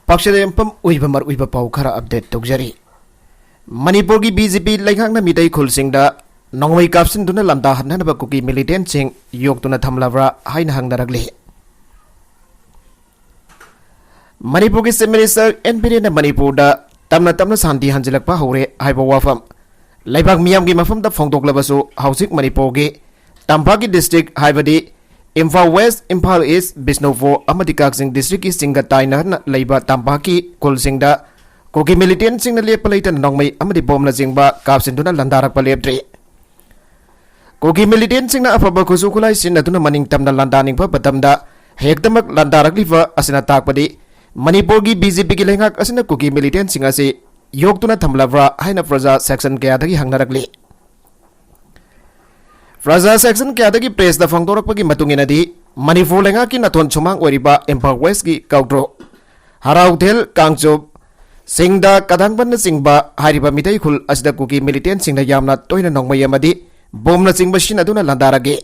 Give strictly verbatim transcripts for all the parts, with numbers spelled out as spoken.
ꯄꯥꯛꯆꯗ ꯌꯨꯝꯐꯝ ꯑꯣꯏꯕ ꯃꯔꯨꯑꯣꯏꯕ ꯄꯥꯎ ꯈꯔ ꯑꯞꯗꯦꯠ ꯇꯧꯖꯔꯤ꯫ ꯃꯅꯤꯄꯨꯔꯒꯤ ꯕꯤ ꯖꯦ ꯄꯤ ꯂꯩꯉꯥꯛꯅ ꯃꯤꯇꯩ ꯈꯨꯜꯁꯤꯡꯗ ꯅꯣꯡꯃꯩ ꯀꯥꯞꯁꯤꯟꯗꯨꯅ ꯂꯥꯟꯗꯥꯍꯟꯅꯅꯕ ꯀꯨꯀꯤ ꯃꯤꯂꯤꯇꯦꯟꯁꯤꯡ ꯌꯣꯛꯇꯨꯅ ꯊꯝꯂꯕ꯭ꯔꯥ ꯍꯥꯏꯅ ꯍꯪꯅꯔꯛꯂꯤ꯫ ꯃꯅꯤꯄꯨꯔꯒꯤ ꯆꯤꯐ ꯃꯤꯅꯤꯁꯇꯔ ꯑꯦꯟ ꯕꯤꯔꯦꯟꯅ ꯃꯅꯤꯄꯨꯔꯗ ꯇꯞꯅ ꯇꯞꯅ ꯁꯥꯟꯇꯤ ꯍꯟꯖꯤꯜꯂꯛꯄ ꯍꯧꯔꯦ ꯍꯥꯏꯕ ꯋꯥꯐꯝ ꯂꯩꯕꯥꯛ ꯃꯤꯌꯥꯝꯒꯤ ꯃꯐꯝꯗ ꯐꯣꯡꯗꯣꯛꯂꯕꯁꯨ, ꯍꯧꯖꯤꯛ ꯃꯅꯤꯄꯨꯔꯒꯤ ꯇꯝꯄꯥꯛꯀꯤ ꯗꯤꯁꯇ꯭ꯔꯤꯛ ꯍꯥꯏꯕꯗꯤ ꯏꯝꯐꯥꯜ ꯋꯦꯁ, ꯏꯝꯐꯥꯜ ꯏꯁ, ꯕꯤꯁꯅꯨꯄꯨꯔ ꯑꯃꯗꯤ ꯀꯛꯆꯤꯡ ꯗꯤꯁꯇ꯭ꯔꯤꯛꯀꯤ ꯆꯤꯡꯒ ꯇꯥꯏꯅꯅ ꯂꯩꯕ ꯇꯝꯄꯥꯛꯀꯤ ꯈꯨꯜꯁꯤꯡꯗ ꯀꯨꯀꯤ ꯃꯤꯂꯤꯇꯦꯟꯁꯤꯡꯅ ꯂꯦꯞꯄ ꯂꯩꯇꯅ ꯅꯣꯡꯃꯩ ꯑꯃꯗꯤ ꯕꯣꯝꯅꯆꯤꯡꯕ ꯀꯥꯞꯁꯤꯟꯗꯨꯅ ꯂꯥꯟꯗꯥꯔꯛꯄ ꯂꯦꯞꯇ꯭ꯔꯤ꯫ ꯀꯨꯀꯤ ꯃꯤꯂꯤꯇꯦꯟꯁꯤꯡꯅ ꯑꯐꯕ ꯈꯨꯠꯁꯨ ꯈꯨꯠꯂꯥꯏ ꯁꯤꯖꯤꯟꯅꯗꯨꯅ ꯃꯅꯤꯡ ꯇꯝꯅ ꯂꯥꯟꯗꯥꯅꯤꯡꯕ ꯃꯇꯝꯗ ꯍꯦꯛꯇꯃꯛ ꯂꯥꯟꯗꯥꯔꯛꯂꯤꯕ ꯑꯁꯤꯅ ꯇꯥꯛꯄꯗꯤ ꯃꯅꯤꯄꯨꯔꯒꯤ ꯕꯤ ꯖꯦ ꯄꯤꯒꯤ ꯂꯩꯉꯥꯛ ꯑꯁꯤꯅ ꯀꯨꯀꯤ ꯃꯤꯂꯤꯇꯦꯟꯁꯤꯡ ꯑꯁꯤ ꯌꯣꯛꯇꯨꯅ ꯊꯝꯂꯕ꯭ꯔꯥ ꯍꯥꯏꯅ ꯄ꯭ꯔꯖꯥ ꯁꯦꯛꯁꯟ ꯀꯌꯥꯗꯒꯤ ꯍꯪꯅꯔꯛꯂꯤ꯫ ꯄ꯭ꯔꯖꯥ ꯁꯦꯛꯁꯟ ꯀꯌꯥꯗꯒꯤ ꯄ꯭ꯔꯦꯁꯇ ꯐꯣꯡꯗꯣꯔꯛꯄꯒꯤ ꯃꯇꯨꯡ ꯏꯟꯅꯗꯤ, ꯃꯅꯤꯄꯨꯔ ꯂꯩꯉꯥꯛꯀꯤ ꯅꯥꯊꯣꯟ ꯁꯨꯃꯥꯡ ꯑꯣꯏꯔꯤꯕ ꯏꯝꯐꯥꯜ ꯋꯦꯁꯀꯤ ꯀꯧꯗ꯭ꯔꯣ, ꯍꯔꯥꯎꯊꯦꯜ, ꯀꯥꯡꯆꯨꯞ, ꯁꯤꯡꯗ, ꯀꯗꯥꯡꯕꯟꯅꯆꯤꯡꯕ ꯍꯥꯏꯔꯤꯕ ꯃꯤꯇꯩ ꯈꯨꯜ ꯑꯁꯤꯗ ꯀꯨꯀꯤ ꯃꯤꯂꯤꯇꯦꯟꯁꯤꯡꯅ ꯌꯥꯝꯅ ꯇꯣꯏꯅ ꯅꯣꯡꯃꯩ ꯑꯃꯗꯤ ꯕꯣꯝꯅꯆꯤꯡꯕ ꯁꯤꯖꯤꯟꯅꯗꯨꯅ ꯂꯥꯟꯗꯥꯔꯛꯏ꯫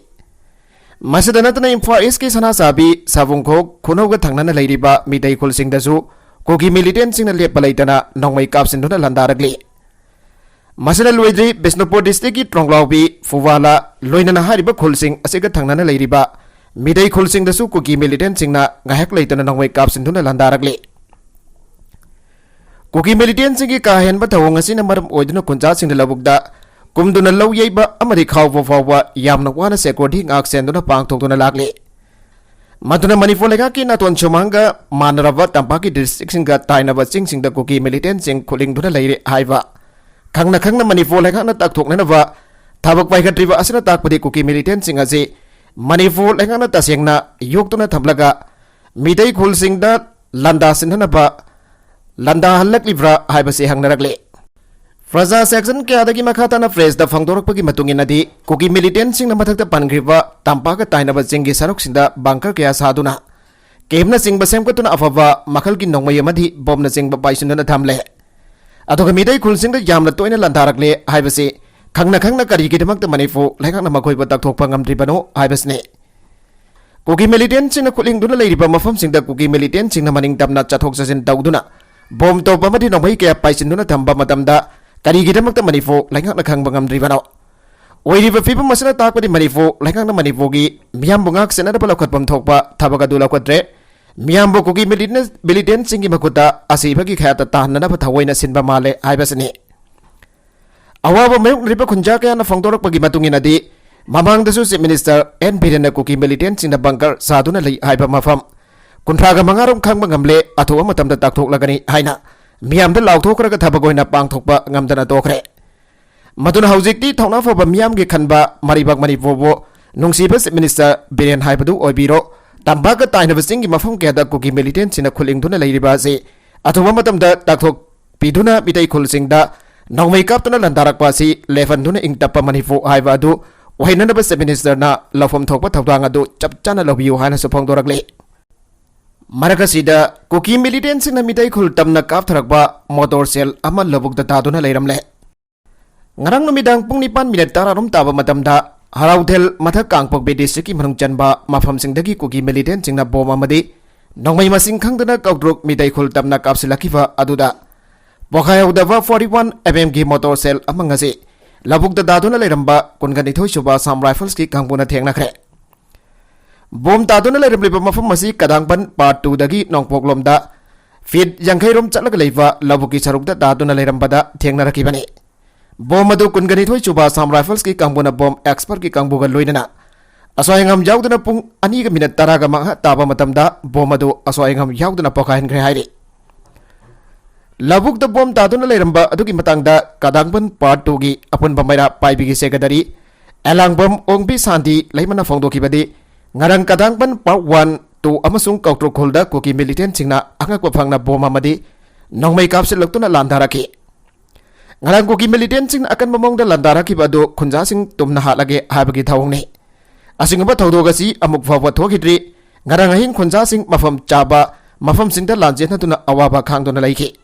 ꯃꯁꯤꯗ ꯅꯠꯇꯅ ꯏꯝꯐꯥꯜ ꯏꯁꯀꯤ ꯁꯅꯥꯆꯥꯕꯤ, ꯁꯥꯕꯨꯡꯈꯣꯛ, ꯈꯨꯅꯧꯒ ꯊꯪꯅꯅ ꯂꯩꯔꯤꯕ ꯃꯤꯇꯩ ꯈꯨꯜꯁꯤꯡꯗꯁꯨ ꯀꯨꯀꯤ ꯃꯤꯂꯤꯇꯦꯟꯁꯤꯡꯅ ꯂꯦꯞꯄ ꯂꯩꯇꯅ ꯅꯣꯡꯃꯩ ꯀꯥꯞꯁꯤꯟꯗꯨꯅ ꯂꯥꯟꯗꯥꯔꯛꯂꯤ꯫ ꯃꯁꯤꯅ ꯂꯣꯏꯗ꯭ꯔꯤ, ꯕꯤꯁꯅꯨꯄꯨꯔ ꯗꯤꯁꯇ꯭ꯔꯤꯛꯀꯤ ꯇ꯭ꯔꯣꯡꯂꯥꯎꯕꯤ, ꯐꯨꯋꯥꯂꯥ, ꯂꯣꯏꯅꯅ ꯍꯥꯏꯔꯤꯕ ꯈꯨꯜꯁꯤꯡ ꯑꯁꯤꯒ ꯊꯪꯅꯅ ꯂꯩꯔꯤꯕ ꯃꯤꯇꯩ ꯈꯨꯜꯁꯤꯡꯗꯁꯨ ꯀꯨꯀꯤ ꯃꯤꯂꯤꯇꯦꯟꯁꯤꯡꯅ ꯉꯥꯏꯍꯥꯛ ꯂꯩꯇꯅ ꯅꯣꯡꯃꯩ ꯀꯥꯞꯁꯤꯟꯗꯨꯅ ꯂꯥꯟꯗꯥꯔꯛꯂꯤ꯫ ꯀꯨꯀꯤ ꯃꯤꯂꯤꯇꯦꯟꯁꯤꯡꯒꯤ ꯀꯥ ꯍꯦꯟꯕ ꯊꯧꯑꯣꯡ ꯑꯁꯤꯅ ꯃꯔꯝ ꯑꯣꯏꯗꯨꯅ ꯈꯨꯟꯖꯥꯁꯤꯡꯅ ꯂꯧꯕꯨꯛꯇ ꯀꯨꯝꯗꯨꯅ ꯂꯧ ꯌꯩꯕ ꯑꯃꯗꯤ ꯈꯥꯎꯕ ꯐꯥꯎꯕ ꯌꯥꯝꯅ ꯋꯥꯅ ꯁꯦꯀ꯭ꯌꯨꯔꯤꯇꯤ ꯉꯥꯛ ꯁꯦꯟꯗꯨꯅ ꯄꯥꯡꯊꯣꯛꯇꯨꯅ ꯂꯥꯛꯂꯤ꯫ ꯃꯗꯨꯅ ꯃꯅꯤꯄꯨꯔ ꯂꯩꯉꯥꯛꯀꯤ ꯅꯥꯇꯣꯟ ꯁꯨꯃꯥꯡꯒ ꯃꯥꯟꯅꯔꯕ ꯇꯝꯄꯥꯛꯀꯤ ꯗꯤꯁꯇ꯭ꯔꯤꯛꯁꯤꯡꯒ ꯇꯥꯏꯅꯕ ꯆꯤꯡꯁꯤꯡꯗ ꯀꯨꯀꯤ ꯃꯤꯂꯤꯇꯦꯟꯁꯤꯡ ꯈꯨꯂꯤꯡꯗꯨꯅ ꯂꯩꯔꯦ ꯍꯥꯏꯕ ꯈꯪꯅ ꯈꯪꯅ ꯃꯅꯤꯄꯨꯔ ꯂꯩꯉꯥꯛꯅ ꯇꯥꯛꯊꯣꯛꯅꯅꯕ ꯊꯕꯛ ꯄꯥꯏꯈꯠꯇ꯭ꯔꯤꯕ ꯑꯁꯤꯅ ꯇꯥꯛꯄꯗꯤ ꯀꯨꯀꯤ ꯃꯤꯂꯤꯇꯦꯟꯁꯤꯡ ꯑꯁꯤ ꯃꯅꯤꯄꯨꯔ ꯂꯩꯉꯥꯛꯅ ꯇꯁꯦꯡꯅ ꯌꯣꯛꯇꯨꯅ ꯊꯝꯂꯒ ꯃꯤꯇꯩ ꯈꯨꯜꯁꯤꯡꯗ ꯂꯥꯟꯗꯥ ꯁꯤꯟꯅꯅꯕ ꯂꯥꯟꯗꯥꯍꯜꯂꯛꯂꯤꯕ꯭ꯔꯥ ꯍꯥꯏꯕꯁꯤ ꯍꯪꯅꯔꯛꯂꯤ꯫ ꯄ꯭ꯔꯖꯥ ꯁꯦꯛꯁꯟ ꯀꯌꯥꯗꯒꯤ ꯃꯈꯥ ꯇꯥꯅ ꯄ꯭ꯔꯦꯁꯇ ꯐꯣꯡꯗꯣꯔꯛꯄꯒꯤ ꯃꯇꯨꯡ ꯏꯟꯅꯗꯤ, ꯀꯨꯀꯤ ꯃꯤꯂꯤꯇꯦꯟꯁꯤꯡꯅ ꯃꯊꯛꯇ ꯄꯟꯈ꯭ꯔꯤꯕ ꯇꯝꯄꯥꯛꯀ ꯇꯥꯏꯅꯕ ꯆꯤꯡꯒꯤ ꯁꯔꯨꯛꯁꯤꯡꯗ ꯕꯪꯀꯔ ꯀꯌꯥ ꯁꯥꯗꯨꯅ, ꯀꯦꯝꯅꯆꯤꯡꯕ ꯁꯦꯝꯒꯠꯇꯨꯅ ꯑꯐꯕ ꯃꯈꯜꯒꯤ ꯅꯣꯡꯃꯩ ꯑꯃꯗꯤ ꯕꯣꯝꯅꯆꯤꯡꯕ ꯄꯥꯏꯁꯤꯟꯗꯨꯅ ꯊꯝꯂꯦ꯫ ꯑꯗꯨꯒ ꯃꯤꯇꯩ ꯈꯨꯜꯁꯤꯡꯗ ꯌꯥꯝꯅ ꯇꯣꯏꯅ ꯂꯥꯟꯗꯥꯔꯛꯂꯦ ꯍꯥꯏꯕꯁꯤ ꯈꯪꯅ ꯈꯪꯅ ꯀꯔꯤꯒꯤꯗꯃꯛꯇ ꯃꯅꯤꯄꯨꯔ ꯂꯩꯉꯥꯛꯅ ꯃꯈꯣꯏꯕꯨ ꯇꯛꯊꯣꯛꯄ ꯉꯝꯗ꯭ꯔꯤꯕꯅꯣ ꯍꯥꯏꯕꯁꯤꯅꯤ꯫ ꯀꯨꯀꯤ ꯃꯤꯂꯤꯇꯦꯟꯁꯤꯡꯅ ꯈꯨꯠꯂꯤꯡꯗꯨꯅ ꯂꯩꯔꯤꯕ ꯃꯐꯝꯁꯤꯡꯗ ꯀꯨꯀꯤ ꯃꯤꯂꯤꯇꯦꯟꯁꯤꯡꯅ ꯃꯅꯤꯡ ꯇꯝꯅ ꯆꯠꯊꯣꯛ ꯆꯠꯁꯤꯟ ꯇꯧꯗꯨꯅ ꯕꯣꯝ ꯇꯧꯕ ꯑꯃꯗꯤ ꯅꯣꯡꯃꯩ ꯀꯌꯥ ꯄꯥꯏꯁꯤꯟꯗꯨꯅ ꯊꯝꯕ ꯃꯇꯝꯗ ꯀꯔꯤꯒꯤꯗꯃꯛꯇ ꯃꯅꯤꯄꯨꯔ ꯂꯩꯉꯥꯛꯅ ꯈꯪꯕ ꯉꯝꯗ꯭ꯔꯤꯕꯅꯣ? ꯑꯣꯏꯔꯤꯕ ꯐꯤꯕꯝ ꯑꯁꯤꯅ ꯇꯥꯛꯄꯗꯤ ꯃꯅꯤꯄꯨꯔ ꯂꯩꯉꯥꯛꯅ ꯃꯅꯤꯄꯨꯔꯒꯤ ꯃꯤꯌꯥꯝꯕꯨ ꯉꯥꯛ ꯁꯦꯟꯅꯅꯕ ꯂꯧꯈꯠꯐꯝ ꯊꯣꯛꯄ ꯊꯕꯛ ꯑꯗꯨ ꯂꯧꯈꯠꯇ꯭ꯔꯦ꯫ ꯃꯤꯌꯥꯝꯕꯨ ꯀꯨꯀꯤ ꯃꯤꯂꯤꯇꯦꯟ-, ꯃꯤꯂꯤꯇꯦꯟꯁꯤꯡꯒꯤ ꯃꯈꯨꯠꯇ ꯑꯁꯤꯕꯒꯤ ꯈꯌꯥꯠꯇ ꯇꯥꯍꯟꯅꯅꯕ ꯊꯑꯣꯏꯅ ꯁꯤꯟꯕ ꯃꯥꯜꯂꯦ ꯍꯥꯏꯕꯁꯤꯅꯤ꯫ ꯑꯋꯥꯕ ꯃꯥꯌꯣꯛꯅꯔꯤꯕ ꯈꯨꯟꯖꯥ ꯀꯌꯥꯅ ꯐꯣꯡꯗꯣꯔꯛꯄꯒꯤ ꯃꯇꯨꯡ ꯏꯟꯅꯗꯤ, ꯃꯃꯥꯡꯗꯁꯨ ꯆꯤꯐ ꯃꯤꯅꯤꯁꯇꯔ ꯑꯦꯟ ꯕꯤꯔꯦꯟꯅ ꯀꯨꯀꯤ ꯃꯤꯂꯤꯇꯦꯟꯁꯤꯡꯅ ꯕꯪꯀꯔ ꯁꯥꯗꯨꯅ ꯂꯩ ꯍꯥꯏꯕ ꯃꯐꯝ ꯀꯨꯟꯊ꯭ꯔꯥꯒ ꯃꯉꯥꯔꯣꯝ ꯈꯪꯕ ꯉꯝꯂꯦ, ꯑꯊꯨꯕ ꯃꯇꯝꯗ ꯇꯥꯛꯊꯣꯛꯂꯒꯅꯤ ꯍꯥꯏꯅ ꯃꯤꯌꯥꯝꯗ ꯂꯥꯎꯊꯣꯛꯈ꯭ꯔꯒ ꯊꯕꯛ ꯑꯣꯏꯅ ꯄꯥꯡꯊꯣꯛꯄ ꯉꯝꯗꯅ ꯇꯣꯛꯈ꯭ꯔꯦ꯫ ꯃꯗꯨꯅ ꯍꯧꯖꯤꯛꯇꯤ ꯊꯧꯅꯥ ꯐꯕ ꯃꯤꯌꯥꯝꯒꯤ ꯈꯟꯕ ꯃꯔꯩꯕꯥꯛ ꯃꯅꯤꯄꯨꯔꯕꯨ ꯅꯨꯡꯁꯤꯕ ꯆꯤꯐ ꯃꯤꯅꯤꯁꯇꯔ ꯕꯤꯔꯦꯟ ꯍꯥꯏꯕꯗꯨ ꯑꯣꯏꯕꯤꯔꯣ, ꯇꯝꯄꯥꯛꯀ ꯇꯥꯏꯅꯕ ꯆꯤꯡꯒꯤ ꯃꯐꯝ ꯀꯌꯥꯗ ꯀꯨꯀꯤ ꯃꯤꯂꯤꯇꯦꯟꯁꯤꯡꯅ ꯈꯨꯠꯂꯤꯡꯗꯨꯅ ꯂꯩꯔꯤꯕ ꯑꯁꯤ ꯑꯊꯨꯕ ꯃꯇꯝꯗ ꯇꯥꯛꯊꯣꯛꯄꯤꯗꯨꯅ ꯃꯤꯇꯩ ꯈꯨꯜꯁꯤꯡꯗ ꯅꯣꯡꯃꯩ ꯀꯥꯞꯇꯨꯅ ꯂꯥꯟꯗꯥꯔꯛꯄ ꯑꯁꯤ ꯂꯦꯞꯍꯟꯗꯨꯅ ꯏꯪ ꯇꯞꯄ ꯃꯅꯤꯄꯨꯔ ꯍꯥꯏꯕ ꯑꯗꯨ ꯑꯣꯏꯍꯟꯅꯅꯕ ꯆꯤꯐ ꯃꯤꯅꯤꯁꯇꯔꯅ ꯂꯧꯐꯝ ꯊꯣꯛꯄ ꯊꯧꯗꯥꯡ ꯑꯗꯨ ꯆꯞ ꯆꯥꯅ ꯂꯧꯕꯤꯌꯨ ꯍꯥꯏꯅꯁꯨ ꯐꯣꯡꯗꯣꯔꯛꯂꯤ꯫ ꯃꯔꯛ ꯑꯁꯤꯗ ꯀꯨꯀꯤ ꯃꯤꯂꯤꯇꯦꯟꯁꯤꯡꯅ ꯃꯤꯇꯩ ꯈꯨꯜ ꯇꯝꯅ ꯀꯥꯞꯊꯔꯛꯄ ꯃꯣꯇꯣꯔ ꯁꯦꯜ ꯑꯃ ꯂꯧꯕꯨꯛꯇ ꯇꯥꯗꯨꯅ ꯂꯩꯔꯝꯂꯦ꯫ ꯉꯔꯥꯡ ꯅꯨꯃꯤꯗꯥꯡ ꯄꯨꯡ ꯅꯤꯄꯥꯟ ꯃꯤꯅꯠ ꯇꯔꯥꯔꯣꯝ ꯇꯥꯕ ꯃꯇꯝꯗ ꯍꯔꯥꯎꯊꯦꯜ ꯃꯊꯛ ꯀꯥꯡꯄꯣꯛꯄꯤ ꯗꯤꯁꯇ꯭ꯔꯤꯛꯀꯤ ꯃꯅꯨꯡ ꯆꯟꯕ ꯃꯐꯝꯁꯤꯡꯗꯒꯤ ꯀꯨꯀꯤ ꯃꯤꯂꯤꯇꯦꯟꯁꯤꯡꯅ ꯕꯣꯝ ꯑꯃꯗꯤ ꯅꯣꯡꯃꯩ ꯃꯁꯤꯡ ꯈꯪꯗꯅ ꯀꯧꯇ꯭ꯔꯨꯛ ꯃꯤꯇꯩ ꯈꯨꯜ ꯇꯝꯅ ꯀꯥꯞꯁꯤꯜꯂꯛꯈꯤꯕ ꯑꯗꯨꯗ ꯄꯣꯈꯥꯏꯍꯧꯗꯕ ꯐꯣꯔꯇꯤ ꯋꯥꯟ ꯑꯦꯝ ꯑꯦꯝꯒꯤ ꯃꯣꯇꯣꯔ ꯁꯦꯜ ꯑꯃ ꯉꯁꯤ ꯂꯧꯕꯨꯛꯇ ꯇꯥꯗꯨꯅ ꯂꯩꯔꯝꯕ ꯀꯨꯟꯒ ꯅꯤꯊꯣꯏ ꯁꯨꯕ ꯑꯁꯥꯝ ꯔꯥꯏꯐꯜꯁꯀꯤ ꯀꯥꯡꯕꯨꯅ ꯊꯦꯡꯅꯈ꯭ꯔꯦ꯫ ꯕꯣꯝ ꯇꯥꯗꯨꯅ ꯂꯩꯔꯝꯂꯤꯕ ꯃꯐꯝ ꯑꯁꯤ ꯀꯗꯥꯡꯕꯟ ꯄꯥꯔꯠ ꯇꯨꯗꯒꯤ ꯅꯣꯡꯄꯣꯛꯂꯣꯝꯗ ꯐꯤꯠ ꯌꯥꯡꯈꯩꯔꯣꯝ ꯆꯠꯂꯒ ꯂꯩꯕ ꯂꯧꯕꯨꯛꯀꯤ ꯁꯔꯨꯛꯇ ꯇꯥꯗꯨꯅ ꯂꯩꯔꯝꯕꯗ ꯊꯦꯡꯅꯔꯛꯈꯤꯕꯅꯤ꯫ ꯕꯣꯝ ꯑꯗꯨ ꯀꯨꯟꯒ ꯅꯤꯊꯣꯏ ꯁꯨꯕ ꯑꯁꯥꯝ ꯔꯥꯏꯐꯜꯁꯀꯤ ꯀꯥꯡꯕꯨꯅ ꯕꯣꯝ ꯑꯦꯛꯁꯄꯔꯠꯀꯤ ꯀꯥꯡꯕꯨꯒ ꯂꯣꯏꯅꯅ ꯑꯁꯣꯏ ꯑꯉꯥꯝ ꯌꯥꯎꯗꯅ ꯄꯨꯡ ꯑꯅꯤꯒ ꯃꯤꯅꯠ ꯇꯔꯥꯒ ꯃꯉꯥ ꯇꯥꯕ ꯃꯇꯝꯗ ꯕꯣꯝ ꯑꯗꯨ ꯑꯁꯣꯏ ꯑꯉꯥꯝ ꯌꯥꯎꯗꯅ ꯄꯣꯈꯥꯏꯍꯟꯈ꯭ꯔꯦ ꯍꯥꯏꯔꯤ꯫ ꯂꯧꯕꯨꯛꯇ ꯕꯣꯝ ꯇꯥꯗꯨꯅ ꯂꯩꯔꯝꯕ ꯑꯗꯨꯒꯤ ꯃꯇꯥꯡꯗ ꯀꯗꯥꯡꯕꯟ ꯄꯥꯔꯠ ꯇꯨꯒꯤ ꯑꯄꯨꯟꯕ ꯃꯩꯔꯥ ꯄꯥꯏꯕꯤꯒꯤ ꯁꯦꯀ꯭ꯔꯦꯇꯔꯤ ꯑꯦꯂꯥꯡꯕꯝ ꯑꯣꯡꯕꯤ ꯁꯥꯟꯇꯤ ꯂꯩꯃꯅ ꯐꯣꯡꯗꯣꯛꯈꯤꯕꯗꯤ, ꯉꯔꯥꯡ ꯀꯗꯥꯡꯕꯟ ꯄꯥꯔꯠ ꯋꯥꯟ, ꯇꯨ ꯑꯃꯁꯨꯡ ꯀꯧꯇ꯭ꯔꯨꯛ ꯈꯨꯜꯗ ꯀꯨꯀꯤ ꯃꯤꯂꯤꯇꯦꯟꯁꯤꯡꯅ ꯑꯉꯛꯄ ꯐꯪꯅ ꯕꯣꯝ ꯑꯃꯗꯤ ꯅꯣꯡꯃꯩ ꯀꯥꯞꯁꯤꯜꯂꯛꯇꯨꯅ ꯂꯥꯟꯗꯥꯔꯛꯈꯤ꯫ ꯉꯔꯥꯡ ꯀꯨꯀꯤ ꯃꯤꯂꯤꯇꯦꯟꯁꯤꯡꯅ ꯑꯀꯟꯕ ꯃꯑꯣꯡꯗ ꯂꯥꯟꯗꯥꯔꯛꯈꯤꯕ ꯑꯗꯨ ꯈꯨꯟꯖꯥꯁꯤꯡ ꯇꯨꯝꯅ ꯍꯥꯠꯂꯒꯦ ꯍꯥꯏꯕꯒꯤ ꯊꯧꯑꯣꯡꯅꯤ꯫ ꯑꯁꯤꯒꯨꯝꯕ ꯊꯧꯗꯣꯛ ꯑꯁꯤ ꯑꯃꯨꯛ ꯐꯥꯎꯕ ꯊꯣꯛꯈꯤꯗ꯭ꯔꯤ꯫ ꯉꯔꯥꯡ ꯑꯍꯤꯡ ꯈꯨꯟꯖꯥꯁꯤꯡ ꯃꯐꯝ ꯆꯥꯕ ꯃꯐꯝꯁꯤꯡꯗ ꯂꯥꯟꯖꯦꯟꯅꯗꯨꯅ ꯑꯋꯥꯕ ꯈꯥꯡꯗꯨꯅ ꯂꯩꯈꯤ꯫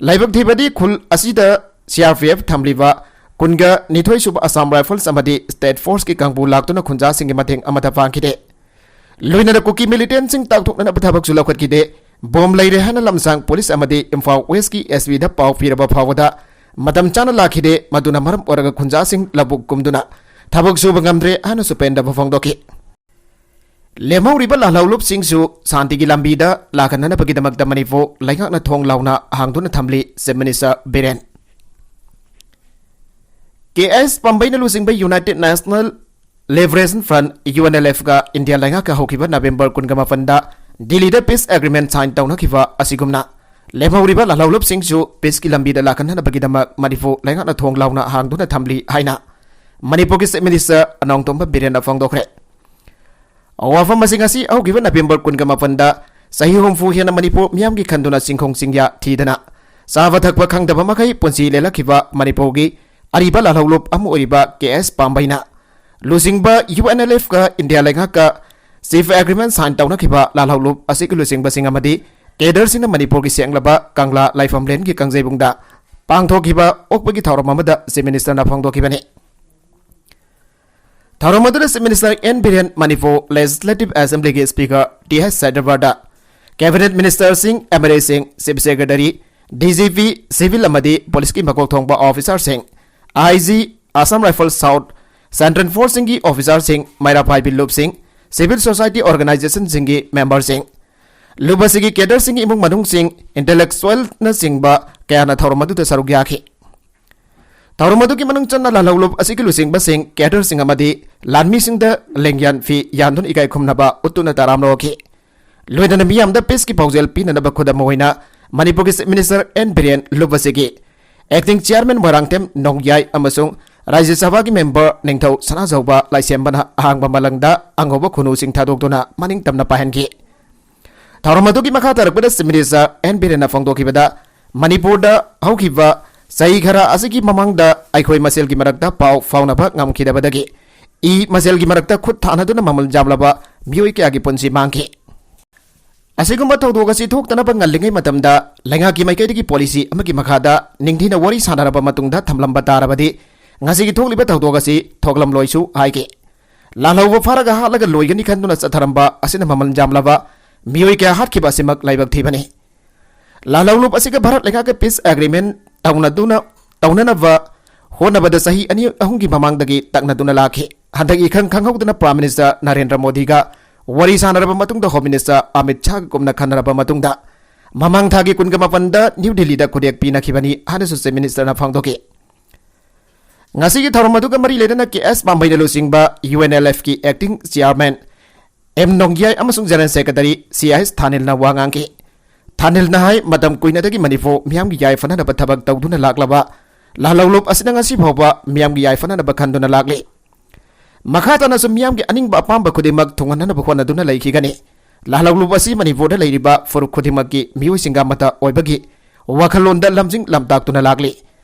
ꯂꯥꯏꯕꯛ ꯊꯤꯕꯗꯤ ꯈꯨꯜ ꯑꯁꯤꯗ ꯁꯤ ꯑꯥꯔ ꯄꯤ ꯑꯦꯐ ꯊꯝꯂꯤꯕ ꯀꯨꯟꯒ ꯅꯤꯊꯣꯏ ꯁꯨꯕ ꯑꯁꯥꯝ ꯔꯥꯏꯐꯜꯁ ꯑꯃꯗꯤ ꯁ꯭ꯇꯦꯠ ꯐꯣꯔꯁꯀꯤ ꯀꯥꯡꯕꯨ ꯂꯥꯛꯇꯨꯅ ꯈꯨꯟꯖꯥꯁꯤꯡꯒꯤ ꯃꯇꯦꯡ ꯑꯃꯠꯇ ꯄꯥꯡꯈꯤꯗꯦ꯫ ꯂꯣꯏꯅꯅ ꯀꯨꯀꯤ ꯃꯤꯂꯤꯇꯦꯟꯁꯤꯡ ꯇꯥꯛꯊꯣꯛꯅꯅꯕ ꯊꯕꯛꯁꯨ ꯂꯧꯈꯠꯈꯤꯗꯦ꯫ ꯕꯣꯝ ꯂꯩꯔꯦ ꯍꯥꯏꯅ ꯂꯝꯁꯥꯡ ꯄꯨꯂꯤꯁ ꯑꯃꯗꯤ ꯏꯝꯐꯥꯜ ꯋꯦꯁꯀꯤ ꯑꯦꯁ ꯄꯤꯗ ꯄꯥꯎ ꯄꯤꯔꯕ ꯐꯥꯎꯕꯗ ꯃꯇꯝ ꯆꯥꯅ ꯂꯥꯛꯈꯤꯗꯦ꯫ ꯃꯗꯨꯅ ꯃꯔꯝ ꯑꯣꯏꯔꯒ ꯈꯨꯟꯖꯥꯁꯤꯡ ꯂꯧꯕꯨꯛ ꯀꯨꯝꯗꯨꯅ ꯊꯕꯛ ꯁꯨꯕ ꯉꯝꯗ꯭ꯔꯦ ꯍꯥꯏꯅꯁꯨ ꯄꯦꯟꯗꯕ ꯐꯣꯡꯗꯣꯛꯈꯤ꯫ ꯂꯦꯝꯍꯧꯔꯤꯕ ꯂꯥꯜꯍꯧꯂꯨꯞꯁꯤꯡꯁꯨ ꯁꯥꯟꯇꯤꯒꯤ ꯂꯝꯕꯤꯗ ꯂꯥꯛꯍꯟꯅꯅꯕꯒꯤꯗꯃꯛꯇ ꯃꯅꯤꯄꯨꯔ ꯂꯩꯉꯥꯛꯅ ꯊꯣꯡ ꯂꯥꯎꯅ ꯍꯥꯡꯗꯨꯅ ꯊꯝꯂꯤ꯫ Chief minister Biren. K S ꯄꯥꯝꯕꯩꯅ ꯂꯨꯆꯤꯡꯕ united national liberation front, U N L ꯑꯦꯐꯀ ꯏꯟꯗꯤꯌꯥ ꯂꯩꯉꯥꯛꯀ ꯍꯧꯈꯤꯕ ꯅꯕꯦꯝꯕꯔ ꯀꯨꯟꯒ ꯃꯥꯄꯟꯗ ꯗꯤꯜꯂꯤꯗ ꯄꯤꯁ ꯑꯦꯒ꯭ꯔꯤꯃꯦꯟ ꯁꯥꯏꯟ ꯇꯧꯅꯈꯤꯕ ꯑꯁꯤꯒꯨꯝꯅ ꯂꯦꯝꯍꯧꯔꯤꯕ ꯂꯥꯜꯍꯧꯂꯨꯞꯁꯤꯡꯁꯨ ꯄꯤꯁꯀꯤ ꯂꯝꯕꯤꯗ ꯂꯥꯛꯍꯟꯅꯅꯕꯒꯤꯗꯃꯛ ꯃꯅꯤꯄꯨꯔ ꯂꯩꯉꯥꯛꯅ ꯊꯣꯡ ꯂꯥꯎꯅ ꯍꯥꯡꯗꯨꯅ ꯊꯝꯂꯤ ꯍꯥꯏꯅ ꯃꯅꯤꯄꯨꯔꯒꯤ ꯆꯤꯐ ꯃꯤꯅꯤꯁꯇꯔ ꯑꯅꯣꯡꯇꯣꯝꯕ ꯕꯤꯔꯦꯟꯅ ꯐꯣꯡꯗꯣꯛꯈ꯭ꯔꯦ꯫ ꯋꯥꯐꯝ ꯑꯁꯤ ꯉꯁꯤ ꯍꯧꯈꯤꯕ ꯅꯕꯦꯝꯕꯔ ꯀꯨꯟꯒ ꯃꯥꯄꯟꯗ ꯆꯍꯤ ꯍꯨꯝꯐꯨ ꯍꯦꯟꯅ ꯃꯅꯤꯄꯨꯔ ꯃꯤꯌꯥꯝꯒꯤ ꯈꯟꯗꯨꯅ ꯆꯤꯡꯈꯣꯡ ꯆꯤꯡꯌꯥ ꯊꯤꯗꯅ ꯆꯥꯕ ꯊꯛꯄ ꯈꯪꯗꯕ ꯃꯈꯩ ꯄꯨꯟꯁꯤ ꯂꯦꯜꯂꯛꯈꯤꯕ ꯃꯅꯤꯄꯨꯔꯒꯤ ꯑꯔꯤꯕ ꯂꯥꯜꯍꯧꯂꯨꯞ ꯑꯃ ꯑꯣꯏꯔꯤꯕ ꯀꯦ ꯑꯦꯁ ꯄꯥꯝꯕꯩꯅ ꯂꯨꯆꯤꯡꯕ ꯌꯨ ꯑꯦꯟ ꯑꯦꯜ ꯑꯦꯐꯀ ꯏꯟꯗꯤꯌꯥ ꯂꯩꯉꯥꯛꯀ ꯆꯤꯐ ꯑꯦꯒ꯭ꯔꯤꯃꯦꯟ ꯁꯥꯏꯟ ꯇꯧꯅꯈꯤꯕ ꯂꯥꯜꯍꯧꯂꯨꯞ ꯑꯁꯤꯒꯤ ꯂꯨꯆꯤꯡꯕꯁꯤꯡ ꯑꯃꯗꯤ ꯀꯦꯗꯔꯁꯤꯡꯅ ꯃꯅꯤꯄꯨꯔꯒꯤ ꯁꯦꯡꯂꯕ ꯀꯪꯂꯥ ꯂꯥꯏꯐꯝꯂꯦꯟꯒꯤ ꯀꯥꯡꯖꯩꯕꯨꯡꯗ ꯄꯥꯡꯊꯣꯛꯈꯤꯕ ꯑꯣꯛꯄꯒꯤ ꯊꯧꯔꯝ ꯑꯃꯗ ꯆꯤꯐ ꯃꯤꯅꯤꯁꯇꯔꯅ ꯐꯣꯡꯗꯣꯛꯈꯤꯕꯅꯤ꯫ ꯊꯧꯔꯝ ꯑꯗꯨꯗ chief minister N Biren, Manipur legislative ꯑꯦꯁꯦꯝꯕ꯭ꯂꯤꯒꯤ speaker T H Satyabrata, cabinet ꯃꯤꯅꯤꯁꯇꯔꯁꯤꯡ, ꯑꯦꯝ ꯑꯦꯜ ꯑꯦꯁꯤꯡ, chief secretary, D G P, civil ꯑꯃꯗꯤ ꯄꯨꯂꯤꯁꯀꯤ ꯃꯀꯣꯛ ꯊꯣꯡꯕ ꯑꯣꯐꯤꯁꯥꯔꯁꯤꯡ, I G, Assam rifles south, central ꯐꯣꯔꯁꯁꯤꯡꯒꯤ ꯑꯣꯐꯤꯁꯥꯔꯁꯤꯡ, ꯃꯩꯔꯥ ꯄꯥꯏꯕꯤ ꯂꯨꯞꯁꯤꯡ, ꯁꯤꯚꯤꯜ ꯁꯣꯁꯥꯏꯇꯤ ꯑꯣꯔꯒꯅꯥꯏꯖꯦꯁꯟꯁꯤꯡꯒꯤ ꯃꯦꯝꯕꯔꯁꯤꯡ, ꯂꯨꯞ ꯑꯁꯤꯒꯤ ꯀꯦꯗꯔꯁꯤꯡꯒꯤ ꯏꯃꯨꯡ ꯃꯅꯨꯡꯁꯤꯡ, ꯏꯟꯇꯦꯂꯦꯛꯆꯨꯑꯦꯜꯅꯆꯤꯡꯕ ꯀꯌꯥꯅ ꯊꯧꯔꯝ ꯑꯗꯨꯗ ꯁꯔꯨꯛ ꯌꯥꯈꯤ꯫ ꯊꯧꯔꯝ ꯑꯗꯨꯒꯤ ꯃꯅꯨꯡ ꯆꯟꯅ ꯂꯥꯜꯍꯧꯂꯨꯞ ꯑꯁꯤꯒꯤ ꯂꯨꯆꯤꯡꯕꯁꯤꯡ, ꯀꯦꯗꯔꯁꯤꯡ ꯑꯃꯗꯤ ꯂꯥꯟꯃꯤꯁꯤꯡꯗ ꯂꯦꯡꯌꯥꯟ ꯐꯤ ꯌꯥꯟꯗꯨꯅ ꯏꯀꯥꯏ ꯈꯨꯝꯅꯕ ꯎꯠꯇꯨꯅ ꯇꯔꯥꯝꯅ ꯑꯣꯛꯈꯤ꯫ ꯂꯣꯏꯅꯅ ꯃꯤꯌꯥꯝꯗ ꯄꯤꯁꯀꯤ ꯄꯥꯎꯖꯦꯜ ꯄꯤꯅꯅꯕ ꯈꯨꯗꯝ ꯑꯣꯏꯅ ꯃꯅꯤꯄꯨꯔꯒꯤ ꯆꯤꯐ ꯃꯤꯅꯤꯁꯇꯔ ꯑꯦꯟ ꯕꯤꯔꯦꯟ ꯂꯨꯞ ꯑꯁꯤꯒꯤ ꯑꯦꯛꯇꯤꯡ ꯆꯤꯌꯥꯔꯃꯦꯟ ꯃꯣꯏꯔꯥꯡꯊꯦꯝ ꯅꯣꯡꯌꯥꯏ ꯑꯃꯁꯨꯡ ꯔꯥꯖ꯭ꯌ ꯁꯚꯥꯒꯤ ꯃꯦꯝꯕꯔ ꯅꯤꯡꯊꯧ ꯁꯅꯥꯖꯧꯕ ꯂꯥꯏꯁꯦꯝꯕꯅ ꯑꯍꯥꯡꯕ ꯃꯂꯪꯗ ꯑꯉꯧꯕ ꯈꯨꯅꯨꯁꯤꯡ ꯊꯥꯗꯣꯛꯇꯨꯅ ꯃꯅꯤꯡ ꯇꯝꯅ ꯄꯥꯏꯍꯟꯈꯤ꯫ ꯊꯧꯔꯝ ꯑꯗꯨꯒꯤ ꯃꯈꯥ ꯇꯥꯔꯛꯄꯗ ꯆꯤꯐ ꯃꯤꯅꯤꯁꯇꯔ ꯑꯦꯟ ꯕꯤꯔꯦꯟꯅ ꯐꯣꯡꯗꯣꯛꯈꯤꯕꯗ, ꯃꯅꯤꯄꯨꯔꯗ ꯍꯧꯈꯤꯕ ꯆꯍꯤ ꯈꯔ ꯑꯁꯤꯒꯤ ꯃꯃꯥꯡꯗ ꯑꯩꯈꯣꯏ ꯃꯁꯦꯜꯒꯤ ꯃꯔꯛꯇ ꯄꯥꯎ ꯐꯥꯎꯅꯕ ꯉꯝꯈꯤꯗꯕꯗꯒꯤ ꯏ ꯃꯁꯦꯜꯒꯤ ꯃꯔꯛꯇ ꯈꯨꯠ ꯊꯥꯅꯗꯨꯅ ꯃꯃꯜ ꯌꯥꯝꯂꯕ ꯃꯤꯑꯣꯏ ꯀꯌꯥꯒꯤ ꯄꯨꯟꯁꯤ ꯃꯥꯡꯈꯤ꯫ ꯑꯁꯤꯒꯨꯝꯕ ꯊꯧꯗꯣꯛ ꯑꯁꯤ ꯊꯣꯛꯇꯅꯕ ꯉꯜꯂꯤꯉꯩ ꯃꯇꯝꯗ ꯂꯩꯉꯥꯛꯀꯤ ꯃꯥꯏꯀꯩꯗꯒꯤ ꯄꯣꯂꯤꯁꯤ ꯑꯃꯒꯤ ꯃꯈꯥꯗ ꯅꯤꯡꯊꯤꯅ ꯋꯥꯔꯤ ꯁꯥꯟꯅꯔꯕ ꯃꯇꯨꯡꯗ ꯊꯝꯂꯝꯕ ꯇꯥꯔꯕꯗꯤ ꯉꯁꯤꯒꯤ ꯊꯣꯛꯂꯤꯕ ꯊꯧꯗꯣꯛ ꯑꯁꯤ ꯊꯣꯛꯂꯝꯂꯣꯏꯁꯨ ꯍꯥꯏꯈꯤ꯫ ꯂꯥꯜꯍꯧꯕ ꯐꯥꯔꯒ ꯍꯥꯠꯂꯒ ꯂꯣꯏꯒꯅꯤ ꯈꯟꯗꯨꯅ ꯆꯠꯊꯔꯝꯕ ꯑꯁꯤꯅ ꯃꯃꯜ ꯌꯥꯝꯂꯕ ꯃꯤꯑꯣꯏ ꯀꯌꯥ ꯍꯥꯠꯈꯤꯕ ꯑꯁꯤꯃꯛ ꯂꯥꯏꯕꯛ ꯊꯤꯕꯅꯤ꯫ ꯂꯥꯜꯍꯧꯂꯨꯞ ꯑꯁꯤꯒ ꯚꯥꯔꯠ ꯂꯩꯉꯥꯛꯀ peace agreement ꯇꯧꯅꯗꯨꯅ, ꯇꯧꯅꯅꯕ ꯍꯣꯠꯅꯕꯗ ꯆꯍꯤ ꯑꯅꯤ ꯑꯍꯨꯝꯒꯤ ꯃꯃꯥꯡꯗꯒꯤ ꯇꯛꯅꯗꯨꯅ ꯂꯥꯛꯈꯤ꯫ ꯍꯟꯗꯛ ꯏꯈꯪ ꯈꯪꯍꯧꯗꯅ Prime Minister ꯅꯔꯦꯟꯗ꯭ꯔ ꯃꯣꯗꯤꯒ ꯋꯥꯔꯤ ꯁꯥꯟꯅꯔꯕ ꯃꯇꯨꯡꯗ Home Minister ꯑꯃꯤꯠ ꯁꯥꯍꯒ ꯀꯨꯝꯅ ꯈꯟꯅꯔꯕ ꯃꯇꯨꯡꯗ ꯃꯃꯥꯡ ꯊꯥꯒꯤ ꯀꯨꯟꯒ ꯃꯥꯄꯟꯗ ꯅ꯭ꯌꯨ ꯗꯤꯜꯂꯤꯗ ꯈꯨꯗꯦꯛ ꯄꯤꯅꯈꯤꯕꯅꯤ ꯍꯥꯏꯅꯁꯨ Chief Ministerꯅ ꯐꯣꯡꯗꯣꯛꯈꯤ꯫ ꯉꯁꯤꯒꯤ ꯊꯧꯔꯝ ꯑꯗꯨꯒ ꯃꯔꯤ ꯂꯩꯅꯅ ꯀꯦ ꯑꯦꯁ ꯄꯥꯝꯕꯩꯅ ꯂꯨꯆꯤꯡꯕ ꯌꯨ ꯑꯦꯟ ꯑꯦꯜ ꯑꯦꯐꯀꯤ acting chairman ꯑꯦꯝ ꯅꯣꯡꯒꯤꯌꯥꯏ ꯑꯃꯁꯨꯡ General Secretary ꯁꯤ ꯑꯩꯆ ꯊꯥꯅꯤꯜꯅ ꯋꯥ ꯉꯥꯡꯈꯤ꯫ ꯊꯥꯅꯤꯜꯅ ꯍꯥꯏ, ꯃꯇꯝ ꯀꯨꯏꯅꯗꯒꯤ ꯃꯅꯤꯄꯨꯔ ꯃꯤꯌꯥꯝꯒꯤ ꯌꯥꯏꯐꯅꯅꯕ ꯊꯕꯛ ꯇꯧꯗꯨꯅ ꯂꯥꯛꯂꯕ ꯂꯥꯜꯍꯧꯂꯨꯞ ꯑꯁꯤꯅ ꯉꯁꯤ ꯐꯥꯎꯕ ꯃꯤꯌꯥꯝꯒꯤ ꯌꯥꯏꯐꯅꯅꯕ ꯈꯟꯗꯨꯅ ꯂꯥꯛꯂꯤ꯫ ꯃꯈꯥ ꯇꯥꯅꯁꯨ ꯃꯤꯌꯥꯝꯒꯤ ꯑꯅꯤꯡꯕ ꯑꯄꯥꯝꯕ ꯈꯨꯗꯤꯡꯃꯛ ꯊꯨꯡꯍꯟꯅꯅꯕ ꯍꯣꯠꯅꯗꯨꯅ ꯂꯩꯈꯤꯒꯅꯤ꯫ ꯂꯥꯜꯍꯧꯂꯨꯞ ꯑꯁꯤ ꯃꯅꯤꯄꯨꯔꯗ ꯂꯩꯔꯤꯕ ꯐꯨꯔꯨꯞ ꯈꯨꯗꯤꯡꯃꯛꯀꯤ ꯃꯤꯑꯣꯏꯁꯤꯡꯒ ꯑꯃꯠꯇ ꯑꯣꯏꯕꯒꯤ ꯋꯥꯈꯜꯂꯣꯟꯗ ꯂꯝꯖꯤꯡ ꯂꯝꯇꯥꯛꯇꯨꯅ ꯂꯥꯛꯂꯤ꯫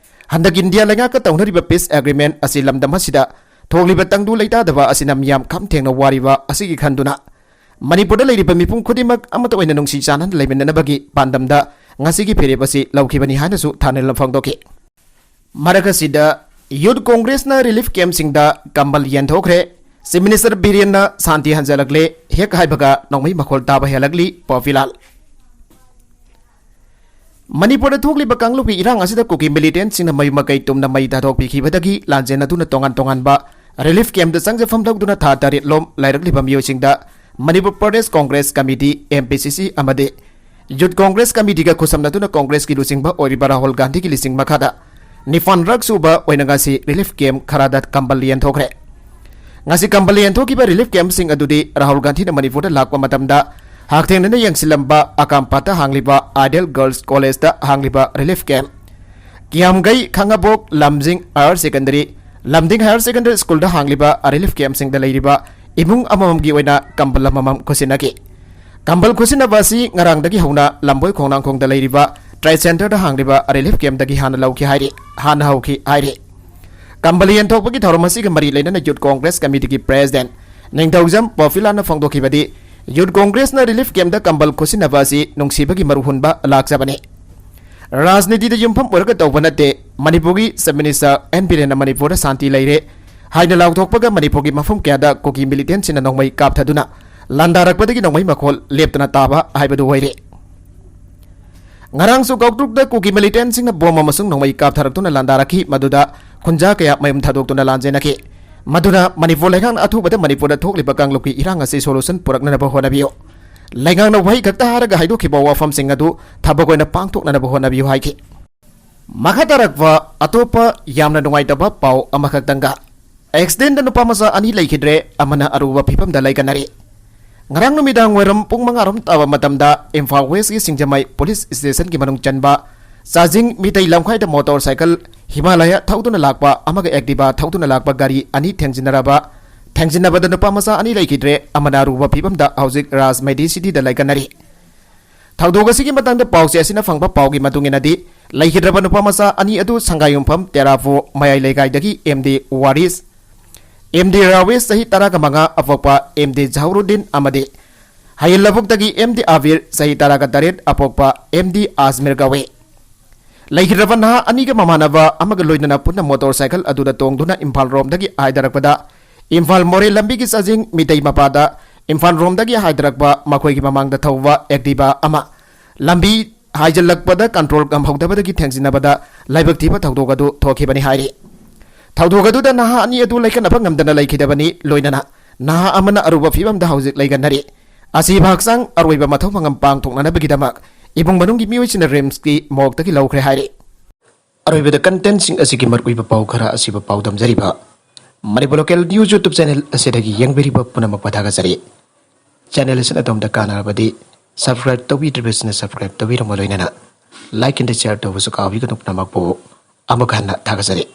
ꯍꯟꯗꯛ ꯏꯟꯗꯤꯌꯥ ꯂꯩꯉꯥꯛꯀ ꯇꯧꯅꯔꯤꯕ peace agreement ꯑꯁꯤ ꯂꯝꯗꯝ ꯑꯁꯤꯗ ꯊꯣꯛꯂꯤꯕ ꯇꯪꯗꯨ ꯂꯩꯇꯥꯗꯕ ꯑꯁꯤꯅ ꯃꯤꯌꯥꯝ ꯈꯝ ꯊꯦꯡꯅ ꯋꯥꯔꯤꯕ ꯑꯁꯤꯒꯤ ꯈꯟꯗꯨꯅ ꯃꯅꯤꯄꯨꯔꯗ ꯂꯩꯔꯤꯕ ꯃꯤꯄꯨꯝ ꯈꯨꯗꯤꯡꯃꯛ ꯑꯃꯠꯇ ꯑꯣꯏꯅ ꯅꯨꯡꯁꯤ ꯆꯥꯟꯅꯅ ꯂꯩꯃꯤꯟꯅꯅꯕꯒꯤ ꯄꯥꯟꯗꯝꯗ ꯉꯁꯤꯒꯤ ꯐꯤꯔꯦꯞ ꯑꯁꯤ ꯂꯧꯈꯤꯕꯅꯤ ꯍꯥꯏꯅꯁꯨ ꯊꯥꯅꯤꯜꯅ ꯐꯣꯡꯗꯣꯛꯈꯤ꯫ ꯃꯔꯛ ꯑꯁꯤꯗ Youth Congressꯅ relief campꯁꯤꯡꯗ ꯀꯝꯕꯜ ꯌꯦꯟꯊꯣꯛꯈ꯭ꯔꯦ꯫ Chief Minister ꯕꯤꯔꯦꯟꯅ ꯁꯥꯟꯇꯤ ꯍꯟꯖꯤꯜꯂꯛꯂꯦ ꯍꯦꯛ ꯍꯥꯏꯕꯒ ꯅꯣꯡꯃꯩ ꯃꯈꯣꯜ ꯇꯥꯕ ꯍꯦꯜꯂꯛꯂꯤ꯫ ꯄꯣꯄꯤꯂꯥꯜ꯫ ꯃꯅꯤꯄꯨꯔꯗ ꯊꯣꯛꯂꯤꯕ ꯀꯥꯡꯂꯨꯞꯀꯤ ꯏꯔꯥꯡ ꯑꯁꯤꯗ ꯀꯨꯀꯤ militantꯁꯤꯡꯅ ꯃꯌꯨꯝ ꯃꯀꯩ ꯇꯨꯝꯅ ꯃꯩ ꯊꯥꯗꯣꯛꯄꯤꯈꯤꯕꯗꯒꯤ ꯂꯥꯟꯖꯦꯟꯅꯗꯨꯅ ꯇꯣꯉꯥꯟ ꯇꯣꯉꯥꯟꯕ relief campꯇ ꯆꯪꯖꯐꯝ ꯂꯧꯗꯨꯅ ꯊꯥ ꯇꯔꯦꯠ ꯂꯣꯝ ꯂꯩꯔꯛꯂꯤꯕ ꯃꯤꯑꯣꯏꯁꯤꯡꯗ Manipur Pradesh Congress committee, M P ꯁꯤ ꯁꯤ, ꯑꯃꯗꯤ Youth Congress Committeeꯒ ꯈꯨꯠꯁꯝꯅꯗꯨꯅ ꯀꯣꯡꯒ꯭ꯔꯦꯁꯀꯤ ꯂꯨꯆꯤꯡꯕ ꯑꯣꯏꯔꯤꯕ ꯔꯥꯍꯨꯜ ꯒꯥꯟꯙꯤꯒꯤ ꯂꯤꯁꯤꯡ ꯃꯈꯥꯗ ꯅꯤꯄꯥꯟꯔꯛ ꯁꯨꯕ ꯑꯣꯏꯅ ꯉꯁꯤ relief camp ꯈꯔꯗ ꯀꯝꯕꯜ ꯌꯦꯟꯊꯣꯛꯈ꯭ꯔꯦ꯫ ꯉꯁꯤ ꯀꯝꯕꯜ ꯌꯦꯟꯊꯣꯛꯈꯤꯕ relief campꯁꯤꯡ ꯑꯗꯨꯗꯤ ꯔꯥꯍꯨꯜ ꯒꯥꯟꯙꯤꯅ ꯃꯅꯤꯄꯨꯔꯗ ꯂꯥꯛꯄ ꯃꯇꯝꯗ ꯍꯛꯊꯦꯡꯅꯅ ꯌꯦꯡꯁꯤꯜꯂꯝꯕ ꯑꯀꯥꯝꯄꯥꯠꯇ ꯍꯥꯡꯂꯤꯕ Ideal Girls Collegeꯇ ꯍꯥꯡꯂꯤꯕ relief camp, ꯀꯤꯌꯥꯝꯒꯩ, ꯈꯥꯉꯕꯣꯛ, ꯂꯝꯖꯤꯡ Higher Secondary, ꯂꯝꯗꯤꯡ Higher Secondary Schoolꯗ ꯍꯥꯡꯂꯤꯕ relief campꯁꯤꯡꯗ ꯂꯩꯔꯤꯕ ꯏꯃꯨꯡ ꯑꯃꯃꯝꯒꯤ ꯑꯣꯏꯅ ꯀꯝꯕꯜ ꯑꯃꯃꯝ ꯈꯨꯠꯁꯤꯟꯅꯈꯤ꯫ ꯀꯝꯕꯜ ꯈꯨꯠꯁꯤꯟꯅꯕ ꯑꯁꯤ ꯉꯔꯥꯡꯗꯒꯤ ꯍꯧꯅ ꯂꯝꯕꯣꯏ ꯈꯣꯡꯅꯥꯡꯈꯣꯡꯗ ꯂꯩꯔꯤꯕ Trade Centreꯗ ꯍꯥꯡꯂꯤꯕ relief campꯇꯒꯤ ꯍꯥꯟꯅ ꯂꯧꯈꯤ ꯍꯥꯏꯔꯤ, ꯍꯥꯟꯅ ꯍꯧꯈꯤ ꯍꯥꯏꯔꯤ꯫ ꯀꯝꯕꯜ ꯌꯦꯟꯊꯣꯛꯄꯒꯤ ꯊꯧꯔꯝ ꯑꯁꯤꯒ ꯃꯔꯤ ꯂꯩꯅꯅ Youth Congress Committeeꯒꯤ President ꯅꯤꯡꯊꯧꯖꯝ ꯄꯣꯐꯤꯂꯥꯅ ꯐꯣꯡꯗꯣꯛꯈꯤꯕꯗꯤ, Youth Congressꯅ relief campꯇ ꯀꯝꯕꯜ ꯈꯨꯠꯁꯤꯟꯅꯕ ꯑꯁꯤ ꯅꯨꯡꯁꯤꯕꯒꯤ ꯃꯔꯨ ꯍꯨꯟꯕ ꯂꯥꯛꯆꯕꯅꯤ꯫ ꯔꯥꯖꯅꯤꯇꯤꯗ ꯌꯨꯝꯐꯝ ꯑꯣꯏꯔꯒ ꯇꯧꯕ ꯅꯠꯇꯦ꯫ ꯃꯅꯤꯄꯨꯔꯒꯤ Chief Minister ꯑꯦꯟ ꯕꯤꯔꯦꯟꯅ ꯃꯅꯤꯄꯨꯔꯗ ꯁꯥꯟꯇꯤ ꯂꯩꯔꯦ, ꯍꯥꯏꯅ ꯂꯥꯎꯊꯣꯛꯄꯒ ꯃꯅꯤꯄꯨꯔꯒꯤ ꯃꯐꯝ ꯀꯌꯥꯗ ꯀꯨꯀꯤ militantsꯤꯡꯅ ꯅꯣꯡꯃꯩ ꯀꯥꯞꯊꯗꯨꯅ ꯂꯥꯟꯗꯥꯔꯛꯄꯗꯒꯤ ꯅꯣꯡꯃꯩ ꯃꯈꯣꯜ ꯂꯦꯞꯇꯅ ꯇꯥꯕ ꯍꯥꯏꯕꯗꯨ ꯑꯣꯏꯔꯦ꯫ ꯉꯔꯥꯡꯁꯨ ꯀꯧꯇ꯭ꯔꯨꯛꯇ ꯀꯨꯀꯤ militantsꯤꯡꯅ bomb ꯑꯃꯁꯨꯡ ꯅꯣꯡꯃꯩ ꯀꯥꯞꯊꯔꯛꯇꯨꯅ ꯂꯥꯟꯗꯥꯔꯛꯈꯤ, ꯃꯗꯨꯗ ꯈꯨꯟꯖꯥ ꯀꯌꯥ ꯃꯌꯨꯝ ꯊꯥꯗꯣꯛꯇꯨꯅ ꯂꯥꯟꯖꯦꯟꯅꯈꯤ꯫ ꯃꯗꯨꯅ ꯃꯅꯤꯄꯨꯔ ꯂꯩꯉꯥꯛꯅ ꯑꯊꯨꯕꯗ ꯃꯅꯤꯄꯨꯔꯗ ꯊꯣꯛꯂꯤꯕ ꯀꯥꯡꯂꯨꯞꯀꯤ ꯏꯔꯥꯡ ꯑꯁꯤ solution ꯄꯨꯔꯛꯅꯅꯕ ꯍꯣꯠꯅꯕꯤꯌꯨ꯫ ꯂꯩꯉꯥꯛꯅ ꯋꯥꯍꯩ ꯈꯛꯇ ꯍꯥꯏꯔꯒ ꯍꯥꯏꯗꯣꯛꯈꯤꯕ ꯋꯥꯐꯝꯁꯤꯡ ꯑꯗꯨ ꯊꯕꯛ ꯑꯣꯏꯅ ꯄꯥꯡꯊꯣꯛꯅꯅꯕ ꯍꯣꯠꯅꯕꯤꯌꯨ ꯍꯥꯏꯈꯤ꯫ ꯃꯈꯥ ꯇꯥꯔꯛꯄ ꯑꯇꯣꯞꯄ ꯌꯥꯝꯅ ꯅꯨꯡꯉꯥꯏꯇꯕ ꯄꯥꯎ ꯑꯃꯈꯛꯇꯪꯒ꯫ Accidentꯗ ꯅꯨꯄꯥ ꯃꯆꯥ ꯑꯅꯤ ꯂꯩꯈꯤꯗ꯭ꯔꯦ, ꯑꯃꯅ ꯑꯔꯨꯕ ꯐꯤꯕꯝꯗ ꯂꯩꯒꯅꯔꯤ꯫ ꯉꯔꯥꯡ ꯅꯨꯃꯤꯗꯥꯡ ꯋꯥꯏꯔꯝ ꯄꯨꯡ ꯃꯉꯥ ꯔꯣꯝ ꯇꯥꯕ ꯃꯇꯝꯗ ꯏꯝꯐꯥꯜ Westꯀꯤ ꯁꯤꯡꯖꯃꯩ police stationꯒꯤ ꯃꯅꯨꯡ ꯆꯟꯕ ꯆꯥꯖꯤꯡ ꯃꯤꯇꯩ ꯂꯝꯈꯥꯏꯗ motorcycle Himalaya ꯊꯧꯗꯨꯅ ꯂꯥꯛꯄ ꯑꯃꯒ Activa ꯊꯧꯗꯨꯅ ꯂꯥꯛꯄ ꯒꯥꯔꯤ ꯑꯅꯤ ꯊꯦꯡꯖꯤꯟꯅꯔꯕ, ꯊꯦꯡꯖꯤꯟꯅꯕꯗ ꯅꯨꯄꯥ ꯃꯆꯥ ꯑꯅꯤ ꯂꯩꯈꯤꯗ꯭ꯔꯦ, ꯑꯃꯅ ꯑꯔꯨꯕ ꯐꯤꯕꯝꯗ ꯍꯧꯖꯤꯛ ꯔꯥꯖ ꯃꯦꯗꯤꯁꯤꯇꯤꯗ ꯂꯩꯒꯅꯔꯤ꯫ ꯊꯧꯗꯣꯛ ꯑꯁꯤꯒꯤ ꯃꯇꯥꯡꯗ ꯄꯥꯎꯆꯦ ꯑꯁꯤꯅ ꯐꯪꯕ ꯄꯥꯎꯒꯤ ꯃꯇꯨꯡ ꯏꯟꯅꯗꯤ, ꯂꯩꯈꯤꯗ꯭ꯔꯕ ꯅꯨꯄꯥ ꯃꯆꯥ ꯑꯅꯤ ꯑꯗꯨ ꯁꯪꯒꯥꯏꯌꯨꯝꯐꯝ ꯇꯦꯔꯥꯐꯨ ꯃꯌꯥꯏ ꯂꯩꯀꯥꯏꯗꯒꯤ ꯑꯦꯝ ꯗꯤ ꯋꯥꯔꯤꯁ, ꯑꯦꯝ ꯗꯤ ꯔꯥꯋꯤꯁ ꯆꯍꯤ ꯇꯔꯥꯒ ꯃꯉꯥ ꯑꯄꯣꯛꯄ ꯑꯦꯝ ꯗꯤ ꯖꯍꯧꯔꯨꯗꯤꯟ ꯑꯃꯗꯤ ꯍꯌꯦꯜ ꯂꯧꯕꯨꯛꯇꯒꯤ ꯑꯦꯝ ꯗꯤ ꯑꯕꯤꯔ ꯆꯍꯤ ꯇꯔꯥꯒ ꯇꯔꯦꯠ ꯑꯄꯣꯛꯄ ꯑꯦꯝ ꯗꯤ ꯑꯖꯃꯤꯔ ꯀꯧꯏ꯫ ꯂꯩꯈꯤꯗ꯭ꯔꯕ ꯅꯍꯥ ꯑꯅꯤꯒ ꯃꯃꯥꯟꯅꯕ ꯑꯃꯒ ꯂꯣꯏꯅꯅ ꯄꯨꯟꯅ motorcycle ꯑꯗꯨꯗ ꯇꯣꯡꯗꯨꯅ ꯏꯝꯐꯥꯜ ꯔꯣꯝꯗꯒꯤ ꯍꯥꯏꯊꯔꯛꯄꯗ, ꯏꯝꯐꯥꯜ ꯃꯣꯔꯦ ꯂꯝꯕꯤꯒꯤ ꯆꯥꯖꯤꯡ ꯃꯤꯇꯩ ꯃꯄꯥꯗ ꯏꯝꯐꯥꯜ ꯔꯣꯝꯗꯒꯤ ꯍꯥꯏꯊꯔꯛꯄ ꯃꯈꯣꯏꯒꯤ ꯃꯃꯥꯡꯗ ꯊꯧꯕ Activa ꯑꯃ ꯂꯝꯕꯤ ꯍꯥꯏꯖꯤꯜꯂꯛꯄꯗ control ꯉꯝꯍꯧꯗꯕꯗꯒꯤ ꯊꯦꯡꯖꯤꯟꯅꯕꯗ ꯂꯥꯏꯕꯛ ꯊꯤꯕ ꯊꯧꯗꯣꯛ ꯑꯗꯨ ꯊꯣꯛꯈꯤꯕꯅꯤ ꯍꯥꯏꯔꯤ꯫ ꯊꯧꯗꯣꯛ ꯑꯗꯨꯗ ꯅꯍꯥ ꯑꯅꯤ ꯑꯗꯨ ꯂꯩꯈꯠꯅꯕ ꯉꯝꯗꯅ ꯂꯩꯈꯤꯗꯕꯅꯤ, ꯂꯣꯏꯅꯅ ꯅꯍꯥ ꯑꯃꯅ ꯑꯔꯨꯕ ꯐꯤꯕꯝꯗ ꯍꯧꯖꯤꯛ ꯂꯩꯒꯟꯅꯔꯤ꯫ ꯑꯁꯤꯕ ꯍꯛꯆꯥꯡ ꯑꯔꯣꯏꯕ ꯃꯊꯧ ꯃꯉꯝ ꯄꯥꯡꯊꯣꯛꯅꯅꯕꯒꯤꯗꯃꯛ ꯏꯃꯨꯡ ꯃꯅꯨꯡꯒꯤ ꯃꯤꯑꯣꯏꯁꯤꯡꯅ RIMSꯀꯤ morgueꯇꯒꯤ ꯂꯧꯈ꯭ꯔꯦ ꯍꯥꯏꯔꯤ꯫ ꯑꯔꯣꯏꯕꯗ contentꯁꯤꯡ ꯑꯁꯤꯒꯤ ꯃꯔꯨꯑꯣꯏꯕ ꯄꯥꯎ ꯈꯔ ꯑꯁꯤꯕꯨ ꯄꯥꯎꯗꯝꯖꯔꯤꯕ Manipur Local News YouTube channel ꯑꯁꯤꯗꯒꯤ ꯌꯦꯡꯕꯤꯔꯤꯕ ꯄꯨꯝꯅꯃꯛꯄꯨ ꯊꯥꯒꯠꯆꯔꯤ꯫ Channel ꯑꯁꯤꯅ ꯑꯗꯣꯝꯗ ꯀꯥꯟꯅꯔꯕꯗꯤ subscribe ꯇꯧꯕꯤꯗ꯭ꯔꯤꯕꯁꯤꯡꯅ subscribe ꯇꯧꯕꯤꯔꯝꯕ ꯂꯣꯏꯅꯅ like and share ꯇꯧꯕꯁꯨ ꯀꯥꯎꯕꯤꯒꯅꯨ꯫ ꯄꯨꯝꯅꯃꯛꯄꯨ ꯑꯃꯨꯛ ꯍꯟꯅ ꯊꯥꯒꯠꯆꯔꯤ꯫